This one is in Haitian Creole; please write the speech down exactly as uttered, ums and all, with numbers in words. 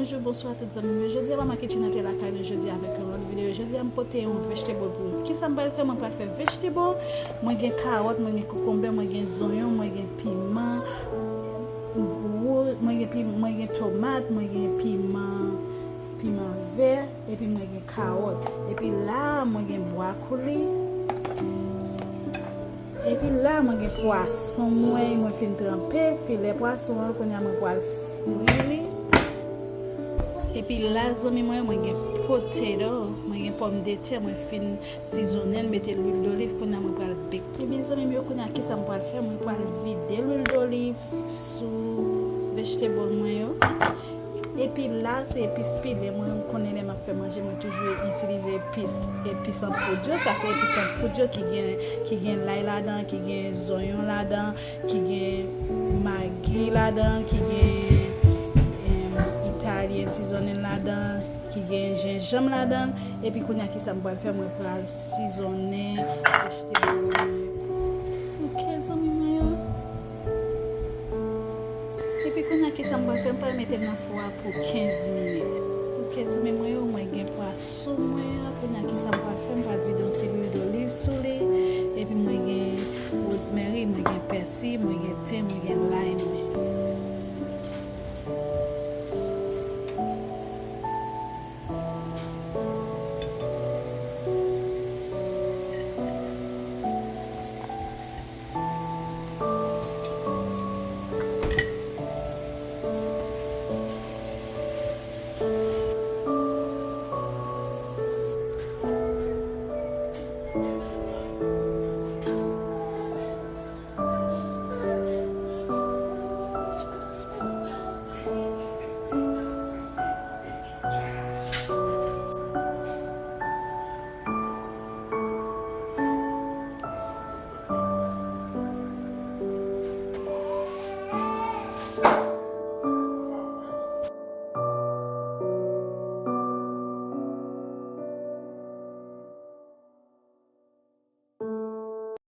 Bonjou, bonswa tout zanmi m yo. Jodi a Mama Kitchen an te lakay nou jodi a avèk yon lòt videyo. Jodi a m pote yon vegetable pou nou. Kisa m pral fè? Mwen pral fè vegetable. Mwen gen kawòt, mwen gen kokonbè, mwen gen zonyon, mwen gen piman, mwen gen pi, mwen gen tomat, mwen gen piman, piman vè, epi mwen gen kawòt. Epi la mwen gen bwakoli. Epi la mwen gen pwason mwen, mwen fin tranpe filè pwason an, kounye a mwen pral fri li. Epi la zanmi mwen, mwen gen potato, mwen gen pòmdetè, mwen fin sizonnen l, mete lwil doliv, kounye a mwen pral bake. Ebyen zanmi m yo, kounye a kisa m pral fè? Mwen pral vide lwil doliv sou vegetable mwen yo. Epi la se epis pile. Mwen konnen lè m ap fè manje, mwen toujou itilize epis, epis an poud yo. Sa se epis an poud yo ki gen, ki gen lay ladan, ki gen zonyon ladan, ki gen magi ladan, ki gen em, italyen sizonnen ladan, ki gen jenjanm ladan. Epi kounye a kisa m pral fè? Mwen pral sizonnen vegetable mwen. Ok zanmi mwen yo. Epi kounye a kisa m pral fè? M pral mete l nan fou a pou kenz minit. Ok zanmi mwen yo, mwen gen pwason mwen an. Kounye a kisa m pral fè? M pral vide yon ti lwil doliv sou li. Epi mwen gen rosemary, mwen gen pèsi, mwen gen ten, mwen gen lay mwen.